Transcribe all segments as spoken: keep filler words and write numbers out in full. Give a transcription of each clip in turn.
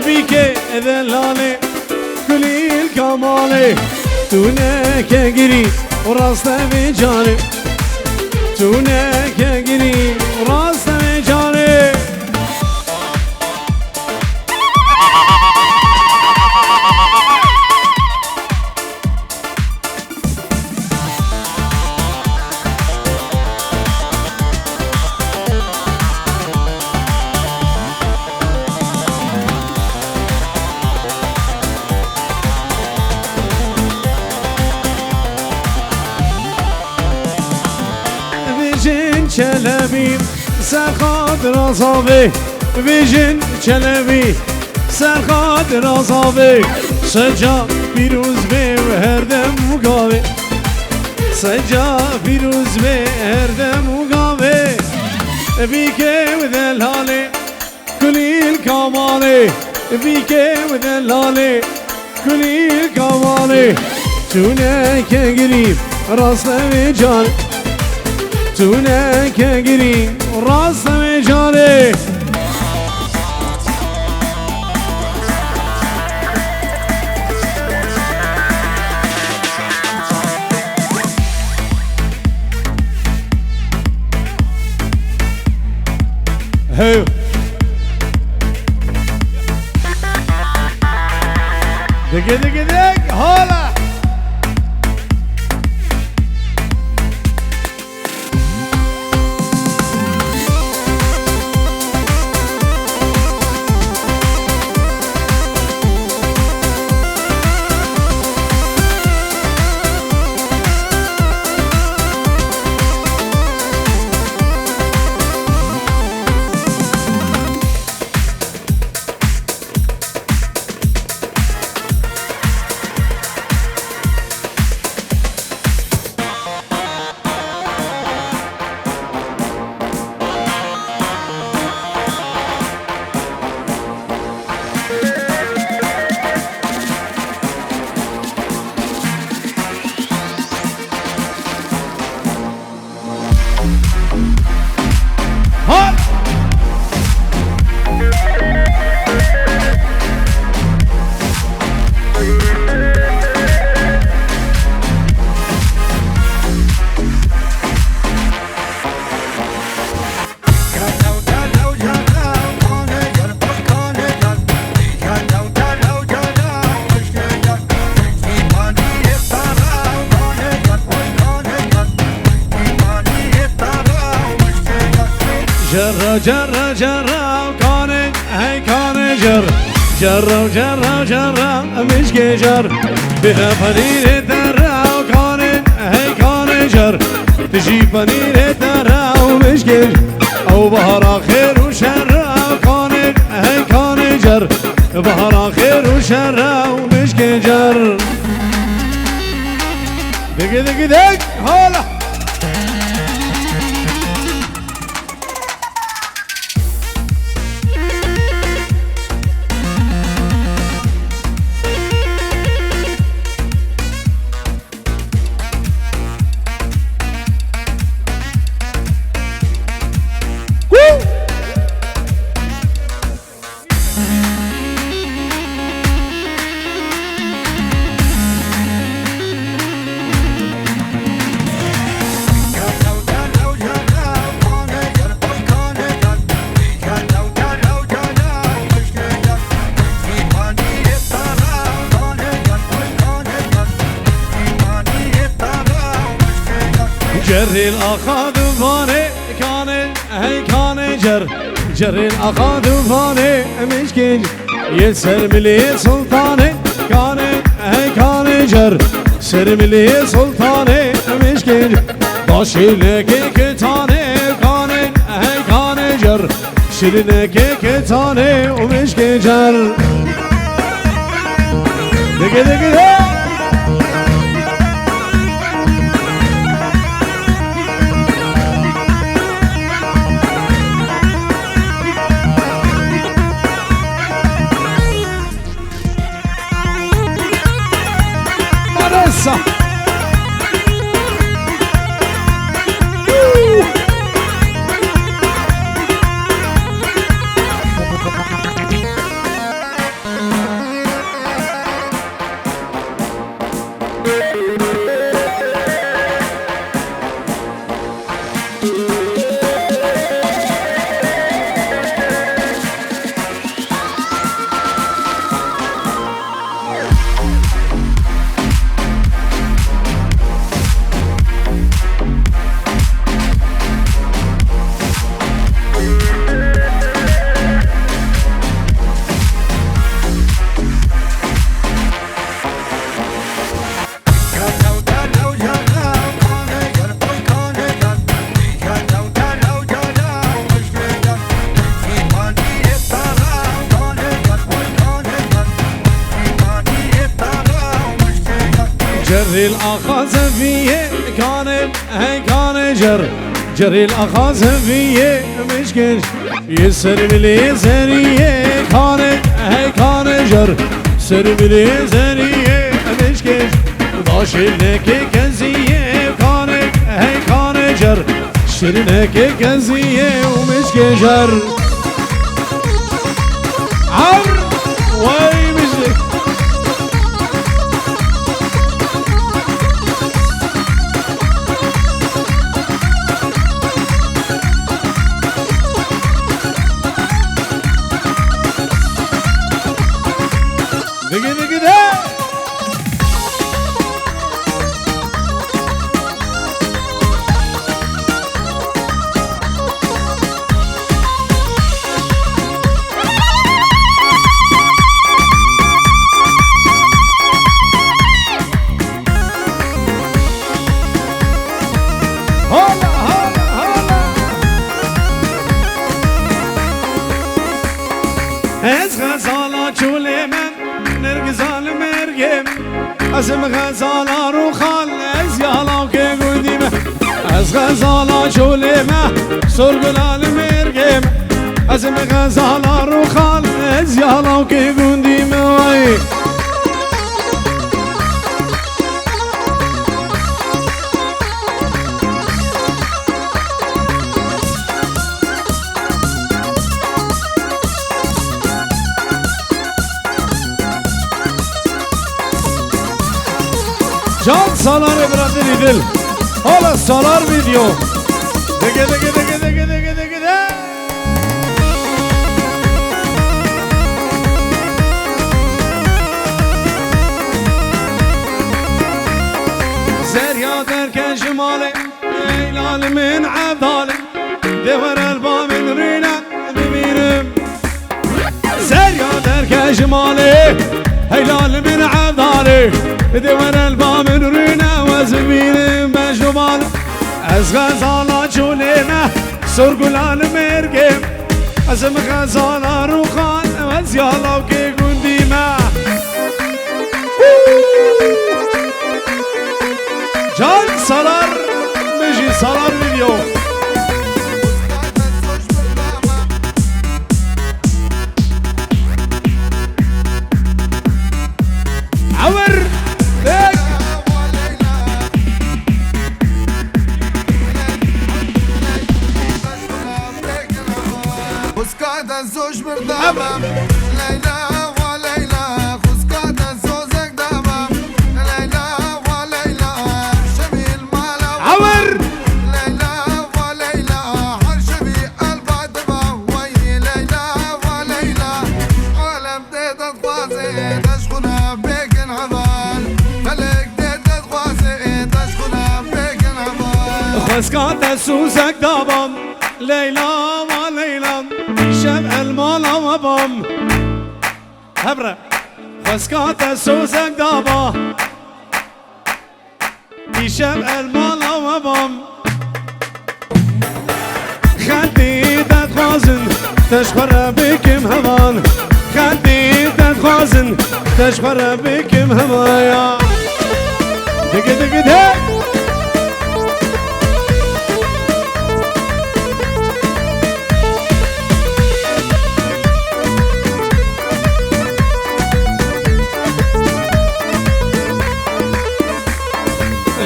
Bîke delalê, kulîlka malê, tu neke girî, raste vê canê. Tu neke girî, raste vê canê. Vêjin Çelebî, Serxat Razavê, vêjin Çelebî, Serxat Razavê, seca pîroz bê û herdem û gavê. Seca pîroz bê herdem û gavê. Bîke delalê, kulîlka malê, bîke delalê, kulîlka malê. Tu neke girî, raste vê canê. Tu neke girî, raste vê canê. Hey. Digi, digi, dig, hala. Cerra, cerra, cerra, kanê, hey kanê cer. Cerra, cerra, cerra, mişkê cer. Bide penîrê te ra, kanê, hey kanê cer. Dijî penîrê te ra, mişkê cer. Ew bahara xêr û şer ra, kanê, hey kanê cer. Bahara xêr û şer ra, mişkê cer. Digi, digi, dig, hala. Cerrîl axa divanê kanê, hey kanê cer. Cerrîl axa divanê mişkê cer. Yê ser milê sultanê kanê, hey kanê cer. Ser milê sultanê mişkê cer. Başê leke ketanê kanê, hey kanê cer. Şirineke ketanê û mişkê cer. Digi, digi, hey! Maresa! Uh! Cerrîl axa zeviyê kanê, hey kanê cer. Cerrîl axa zeviyê mişkir. Yê ser bilê zeriyê kanê, hey kanê cer. Ser bilê zeriyê mişkir. Daşê neke keziyê kanê, hey kanê cer. Şirineke keziyê û mişkê cer. Ar! Wey mişkê. Digi digi de. Hala, hala, hala. Ez xezala çolê me, nergiza li mergê me. Ez im xezala rûxan, ez ya lawkê gundî me. Ez xezala çolê me, sorgula li mergê me. Ez im xezala rûxan, ez ya lawkê gundî me. Wey. Can Salarê biratî dil. Hala Salar video. Dege, dege, dege, dege, dege, dege, de. Zerya derke ji malê, Leyla li min Evdalê. Dê were li ba min rûne bibînim. Zerya derke ji malê, Leyla li min Evdalê. Dê were li ba min rûne ez bibînim bejû bal. Ez xezala çolê me, sorgula li mergê. Ez im xezala rûxan, ez ya lawkê gundî me. Can Salar, Mejî Salar video. Ewir, bek. Xwezka te soz bir dama, Leyla wa Leyla. Xwezka te sozek dama, Leyla wa Leyla. Şevî li mala wa. Ewir. Leyla wa Leyla. Her şevî el ba diba wayî, Leyla wa Leyla. Alem tê te dixwaze, te ji xwe re bêkin heval. Felek tê te dixwaze, te ji xwe re bêkin heval. Xwezka te sozek daba. Leyla wa Leyla, îşev el mala we bam. Hebre, xwezka te sozek daba. Îşev el mala we bam. Xelkê te dixwazin, te ji xwe re bikim heval. Xelkê te dixwazin, te ji xwe re bikim heval ya. Digi digi de.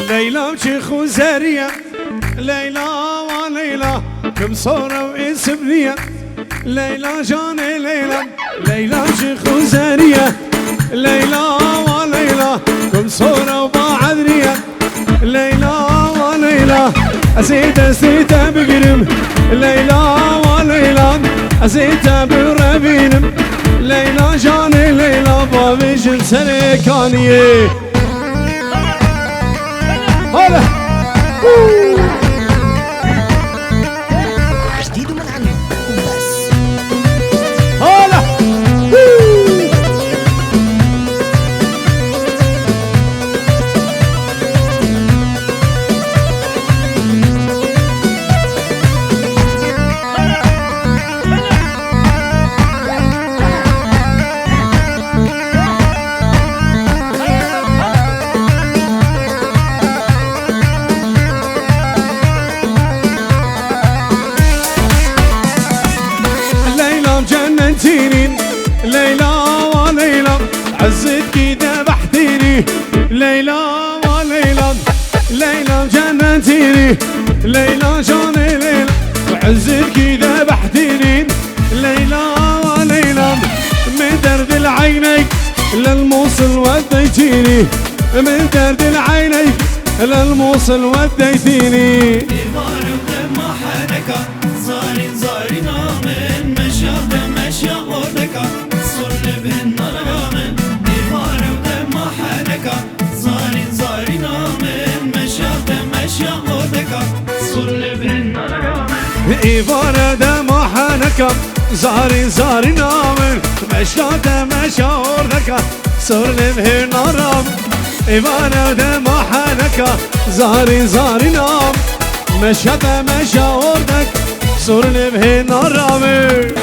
Leyla çi xuzeriye, Leyla wa Leyla, kim sora û êsibniye, Leyla canê Leyla. Leyla çi xuzeriye, Leyla wa Leyla, kim sora û baedriye, Leyla wa Leyla. Ez ê destê te bigirim, Leyla wa Leyla. Ez ê te birevînim, Leyla canê Leyla, bavêjim serê kaniyê. Hala. Hû. Jidîd û min anî û bes. Hala. Hû. Leylam cennetînî, Leyla wa Leyla, ezzet kî de behdînî, Leyla wa Leyla, Leylam cennetînî, Leyla canê Leyla, ezzet kî de behdînî, Leyla wa Leyla, min derdil eyneyk, lil Mûsil wedeytînî, min derdil eyneyk, lil Mûsil wedeytînî. Êvar û dema heneka, zarîn zarîna min, meşa de meşa ordeka, sor li bin nara min. Êvar û dema heneka, zarîn zarîna min, meşa de meşa ordeka, sor li bin nara min. Êvara dema heneka, zarîn zarîna min, meşa de meşa ordeka, sor li bin nara min. Êvara dema heneka, zarîn zarîna min, meşa de meşa ordek, sor li bin nara min.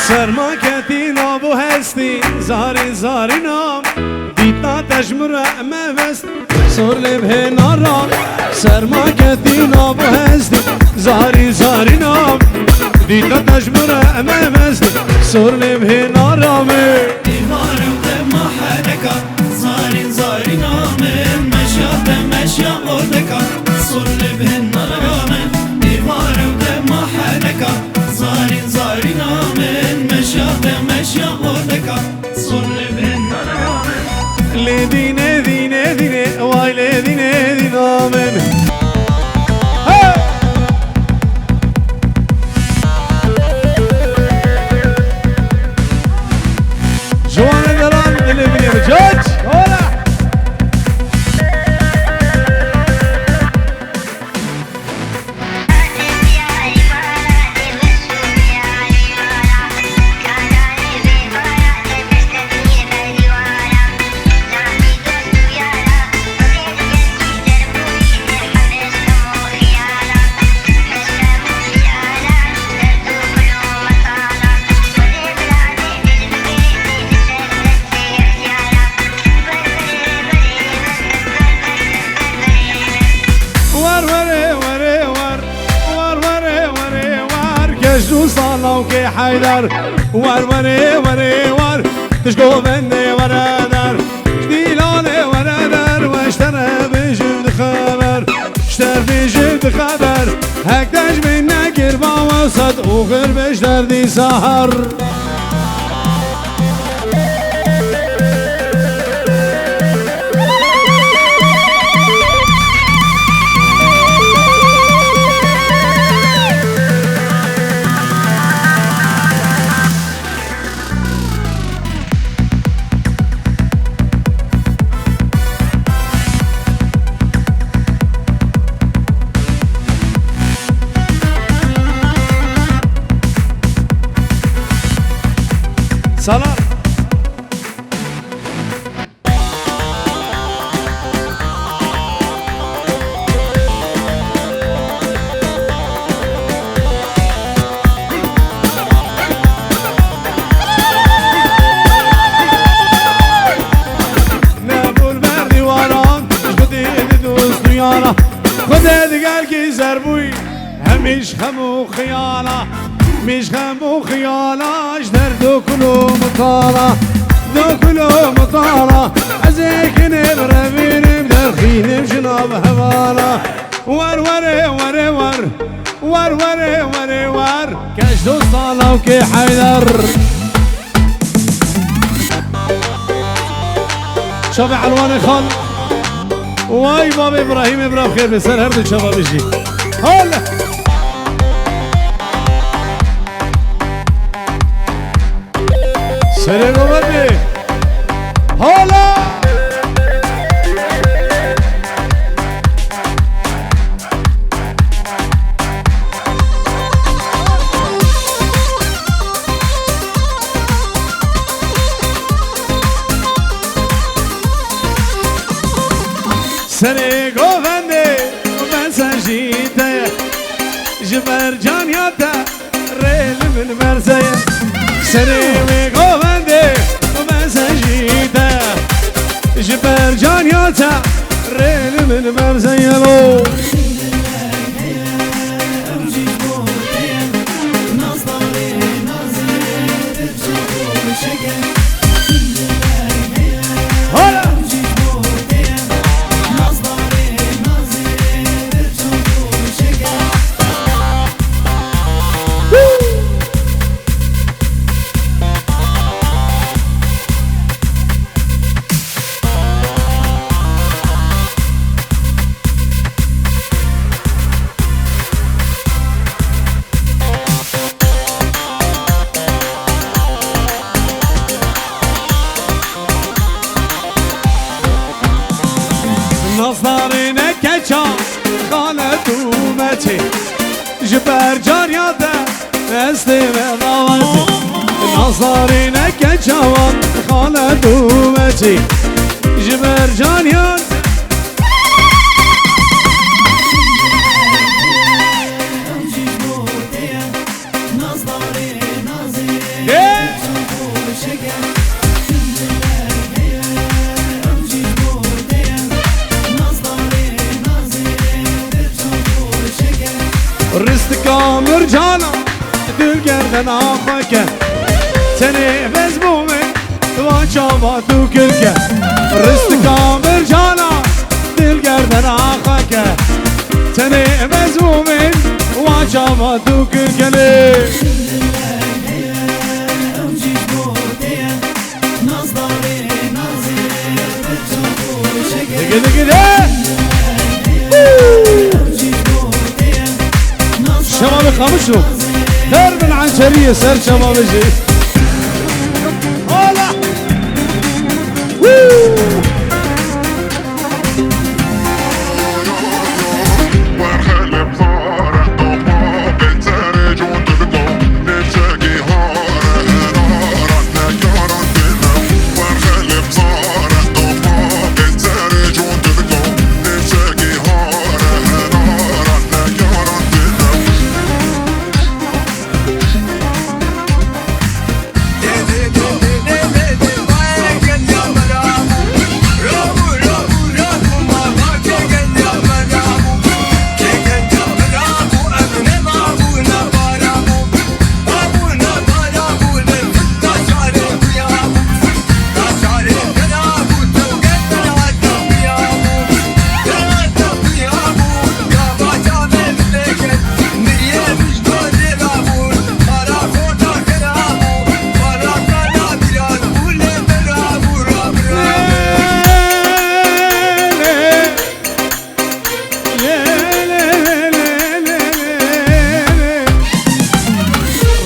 Serma ketî nav û hestî, zarî zarîna, dîta te ji min re mebest, sor lê bihêna ra. Serma ketî nav û hestî, zarî zarîna, dîta te ji min re mebest, sor lê bihêna ra min. Êvar û dema heneka, zarîn zarîna min, meşa te meşa ordeka, sor li bin nara min. Êvar û dema heneka, zarîn zarîna min, meşa te meşa ordeka, sor li bin nara min. Lê dîne, dîne, dîne, way lê dîne, dîna min. Hey! Ciwanê deran dilê min ê bicaç. Hola. War were were war, war were were war, gejn û salawkê Heydar. War were were war, tu ji govendê were der, ji dîlanê were der, we ji te re bijim dixeber, ji te bijim dixeber. Hek te ji min nekir ba wesat û xir be ji derdî sahar. Salam. Mêj xem û xiyala ji der dokul û mitala, dokul û mitala. Ez ê kinê birevînim derxînim ji nav hevala. Wer were were wer, wer were were wer. Keş dosta lawkê Heyder. Çavê Elwanê Xal. Way babê Îbrahîmê, bira xêr be ser her du çava bijî. Hol! Serê govendê. Hala! Serê govendê mesajî te ye, ji ber caniya te rê li min berze ye. Serê wê govendê mesajî te ye, ji ber caniya te rê li min berze ye lo. Nasdarê ne keça xalet û meçê, ji ber cariya te ez tê me davetê. Nasdarê ne keça wan xalet û meçê, ji ber cariya te. Ristika mircana dil gerdena xwe ke, tenê bez bo min. Wa çava tu kirke, ristika mircana dil gerdena xwe ke. Tenê mezmûmên wa çava tu kirke lê. Digi digi de. Şema bi xamiş û. Her bin ançeriye ser çava bijî. Hala.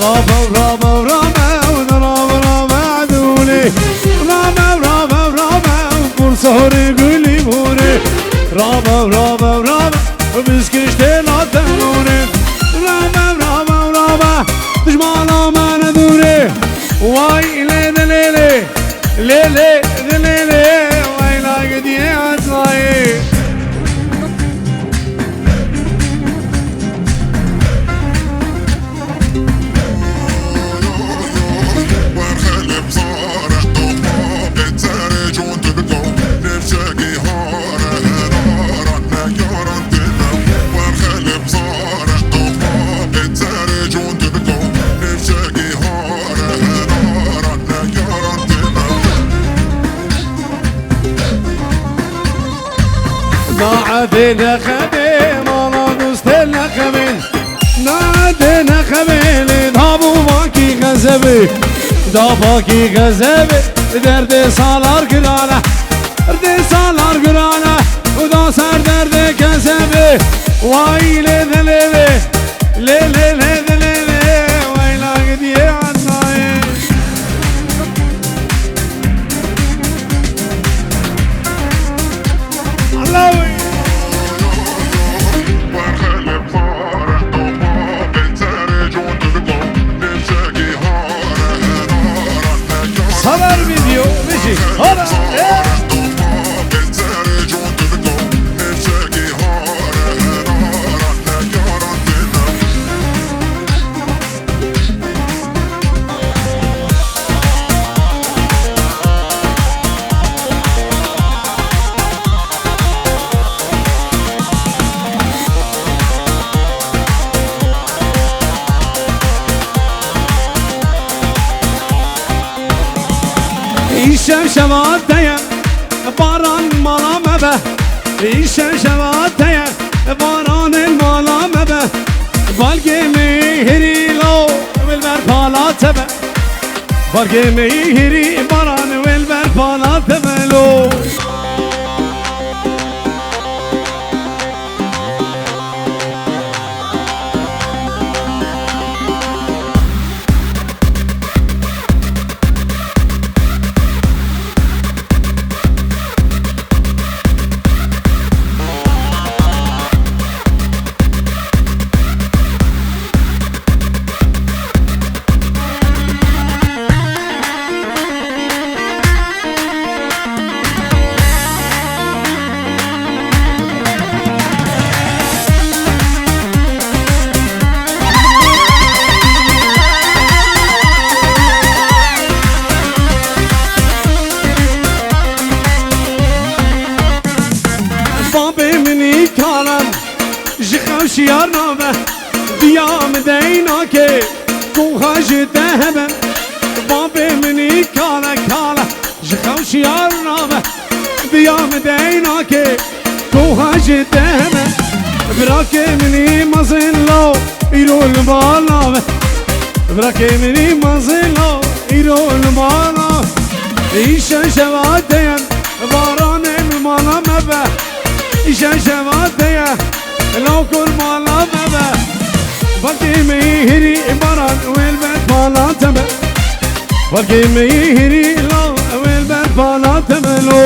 Rabew, rabew, rabew, rabew, dûlê. Rabew, rabew, rabew, kursorê gulî mûrê. Rabew, rabew, rabew, biskiştê la tenûrê. Rabew, rabew, rabew, dijmana me ne dûrê. Way lê de lê lê, lê lê de lê lê, way la gidiye atlayê. Tê nexebê, mala dost tê nexebê. Na tê nexebê, lê da bû vakî xezebê. Da vakî xezebê, derdê salar girane. Derdê salar girane, û da ser derdê kezebê. Way lê dilê vê, lê, lê, lê dilê vê, way la gidiyê Ednayê. Salar video, bizi. Hala. Îşev şeva te ye, baran mala me be. Îşev şeva te ye, baranên mala me be. Balgê mihirî lo, wil ber pala te be. Balgê mihirî baran wil ber pala te be lo. Babê min î kalan ji xew şiyar nabe. Diya min dey nake, ku xwe ji te hebe. Babê min î kale kale, ji xew şiyar nabe. Diya min dey nake, ku xwe ji te hebe. Birakê min î mezin lo, îro li mal nabe. Birakê min î mezin lo, îro li mal nabe. Îşe şeva te ye, baranê min mala me be. Îşe şeva te ye, Law kurmana me be. Balkê me yê hêrî baran wêl ber pala te be. Balkê me yê hêrî law wêl ber pala te be lo.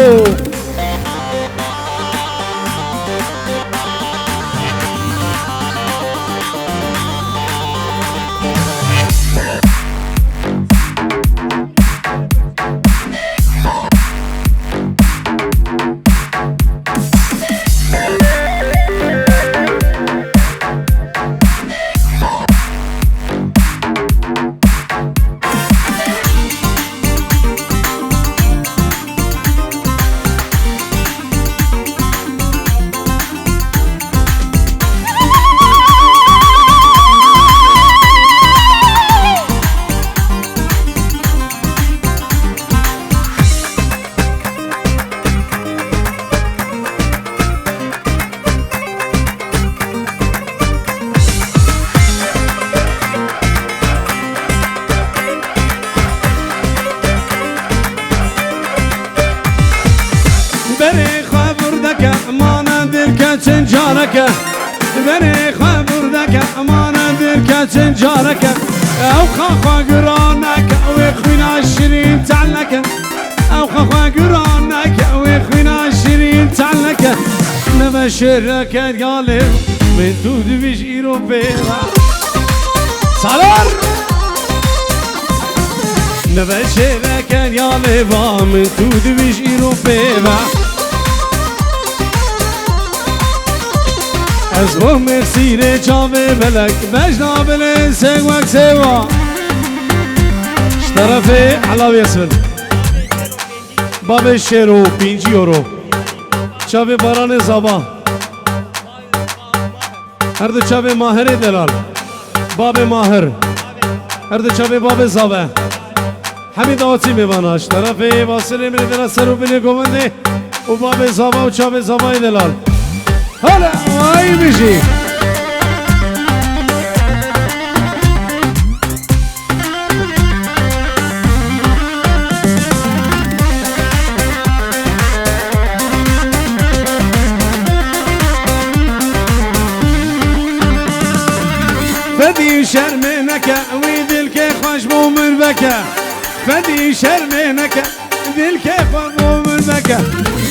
Berê xwe burdeke, mane dirke çend careke. Berê xwe burdeke, mane dirke çend careke. Ew xa xwe giraneke, wê xwîna şirîn teleke. Ew xwe xwe giran neke, wê xwîna şirîn çal neke. Nebe şêreke yalê, min tu divîj îro pê ve. Salar! Nebe şêreke yalê va, min tu divîj îro pê ve. Ez bo mêrsîrê çavê belek, bejna bilê sêwek sêwa. Ji terefê Elav Yasmin. Babê Şêro, pêncî euro. Çavê Baranê Zaba. Her du çavê Mahirê delal. Babê Mahir. Her du çavê Babê Zaba. Hemî dawetî mêvana. Ji terefê Basinê min dera ser û binê govendê û Babê Zaba û çavê Zabayê delal. Hala, ay bijî. Fedî şermê neke, wî dilkê xweş bû min veke. Fedî şermê neke, dilkê xwe bû min veke.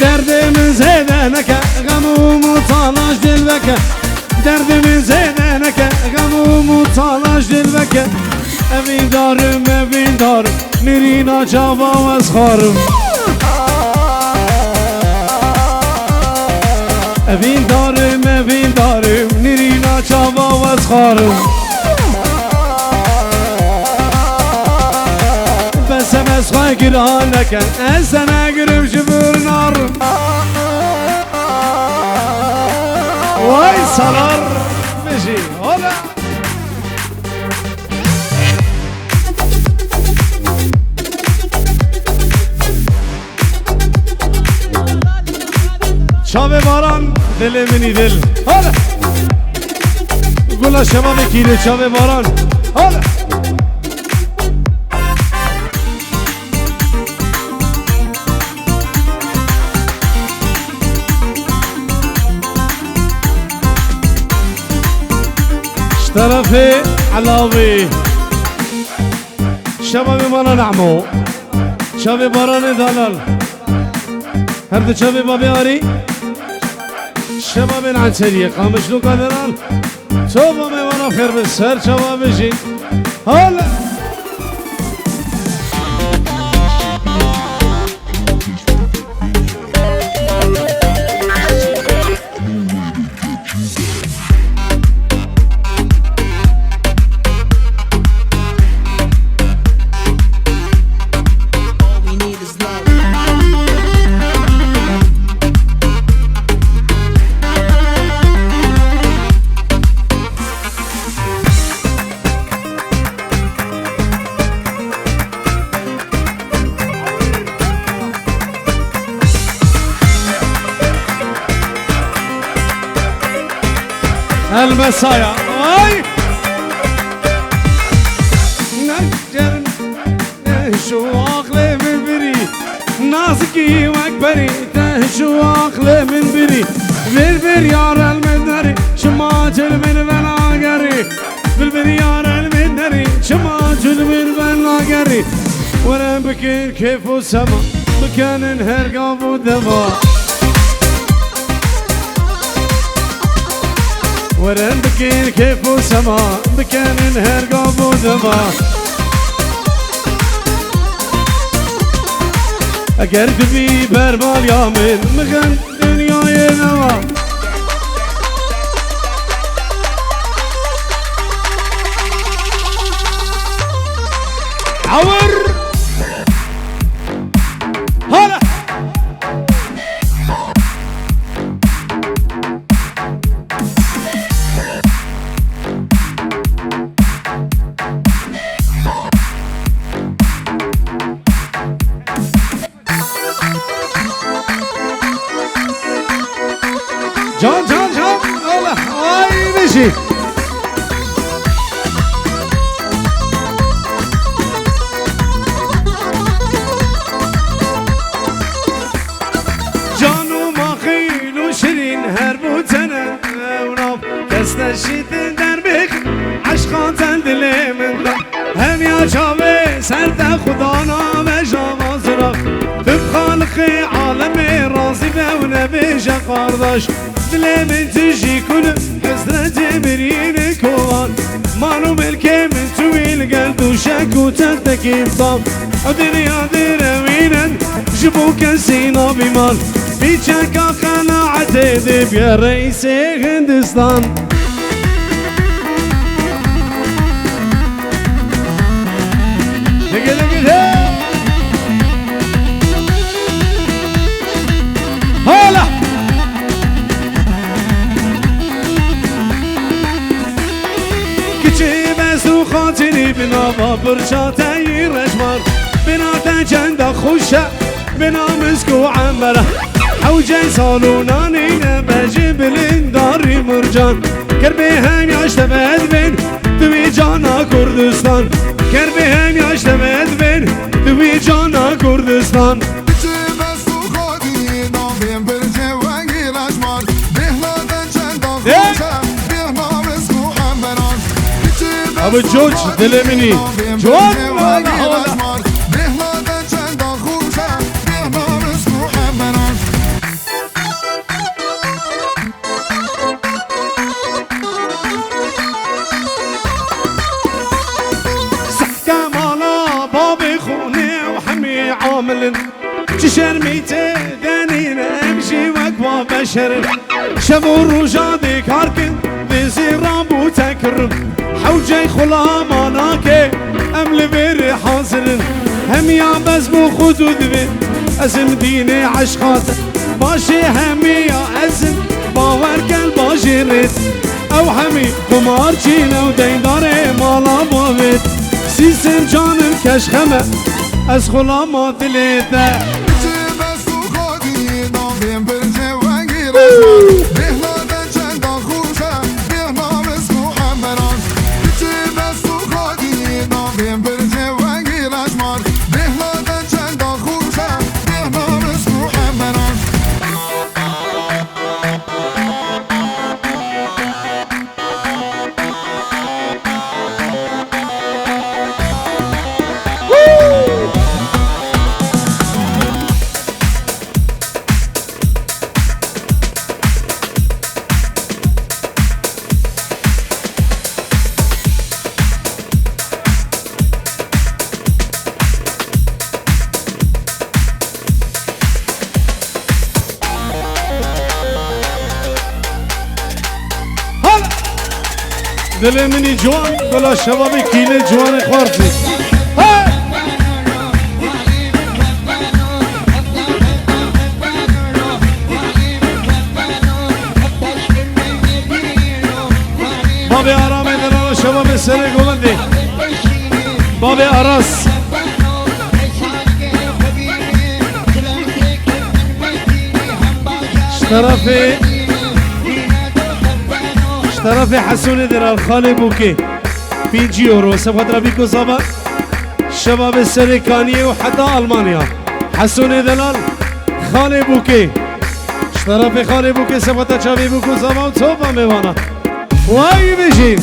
Derdê min zêde neke, xem û mutalaş dil veke. Derdê min zêde neke, xem û mutalaş dil veke. Evîn darim, evîn darim, nirîna çava wez xwarim. Evîn darim, evîn darim, nirîna çava wez xwarim. Bes em ez xwe giran nekin, ez te negirim ji vir narim. Way salar bijî, hola. Çavê baran, dilê min î dil. Hale! Gula şebabê kîlê çavê baran. Hale! Ji terefê Elawê. Şebabê mala Nehmo. Çavê baranê dalal. Her du çavê babê Arî. Şebabên Enseriyê. Qamişloka delal. Çava mêvana xêr bi ser çava bijî. Hale. Helbesaya. Ay! Necer, neşo axlê min birî. Nazikî wek berî, te ji axlê min birî. Vir vir yar el min derî, çima cil min venagerî. Vir vir yar el min derî, çima cil min venagerî. Were bikin kêf û sema, bikenin her gav û dema. Werin bikin kêf û sema, bikenin her gav û dema. Eger tu bî bermaliya min, mixin dinyayê newa. Ewir! Hala! Can, can, can. Allah. Ay, bijî. Can û maxîl û şirîn her bû tene ew nav. Kes te şîtin derbêx, eşqa te dilê min da. Hemiya çavê ser te xudana me java zira. Tu bi Xaliqê alemê razî be û nebêje qardaş. Dilê min tu jî kul, hesretê birîne kovan. Man û milkê min tu wî li gel dûşek û çendekî tam. Dinya direwînen ji bo kesî nabî man. Pîçeka qenaetê dê bîye reîsê Hindistan. Digi, digi, de. Hala! Kiçê bez û xatinî bi nava birça te yî rejmar. Bina te çenda xweş e, bina misk û embere. Hewcey salûnanî ne bejê bilindarî mircan. Ker bê hemya ji te vedibên, tu wî cana Kurdistan. Ker bê hemya ji te vedibên, tu wî cana Kurdistan. Biçi bes û xwedî navên bircê wengî reşmar. Bêhna de çenda xûşe, bêhna risk û emeran. Biçi bes Abi û George, xwedî dilê min î. navên George, bircê wengî wala, wala. reşmar. Bêhna de çenda xûşe, bêhna risk û emeran. Sehte mala babê xûnê û hemî amilin. Çi şermî tê de nîne, em jî wek wa beşerin. Şev û roja dê kar kin, dê zêran bû tekirin. Hewcey xulama nake, em li vê rê hazir in. Hemiya bezm û xudû divê, ez im dînê eşqa te. Paşê hemiya ez im, bawer kel bajêrê. Ew hemî qumarçî ne û deydarê mala bavê. Sîsem canim keşxeme, ez xulama dilê te. Biçi bes û xwedî navên bircê wengî reşmar. Bêhna de çenda xûşe, bêhna risk û emeran. Biçi bes û xwedî navên bircê wengî reşmar. Bêhna de çenda xûşe, bêhna risk û emeran. Hala! Dilê min î ciwan, bila şebabê kîlê ciwanê xwartî. Hey! Babê Aramê delala şebabê serê govendê. Babê Aras. Ji terefê, ji terefê Hesûnê delal xalê Bûkê. Pêncî euro, sefatra bîko zava. Şebabê serê Kaniyê û heta Almanya. Hesûnê delal, xalê Bûkê. Ji terefê xalê Bûkê sefata çavê bûk û zava û topa mêvana. Way bijîn!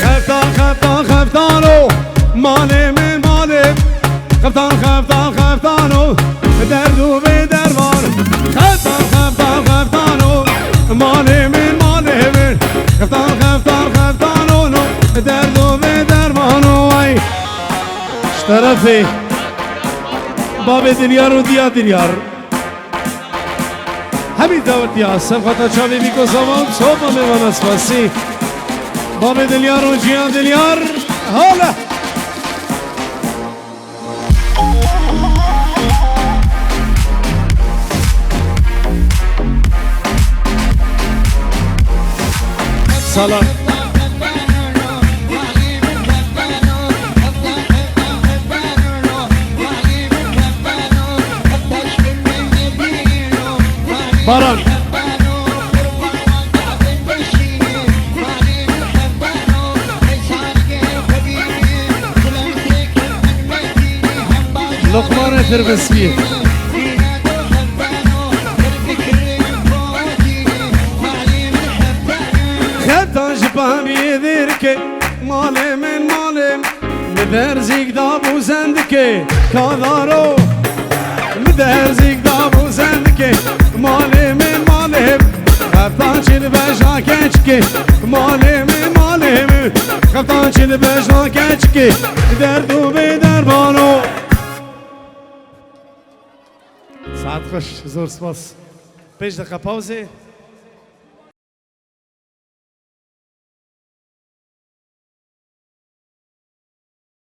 Xeftan, xeftan, xeftano, malê min, malê. Xeftan, xeftan, xeftano, derd û bê derman. Xeftan, xeftan, xeftano, malê min, malê min. Xeftan, xeftan, xeftano, no, derd û bê dermano, ay. Ji terefê babê Dinyar û diya Dinyar. Hemî dawetiya sefata çavê bîko zaman, topa mêvana spasî. Babê Dinyar û ciya Dinyar, hala. Sala. Baran. Luqmanê Tirbeskî. Xetan ji pamiyê dêrike, malê min, malê min. Li derzîk dabûzen dike, kadaro. Li derzîk dabûzen dike, malê min, malê min. Xeftan çil bejna keçike, malê min, malê min. Xeftan çil bejna keçike, derd û bê derbano. Saet xweş, zor spas. Pênc deqa pawzê.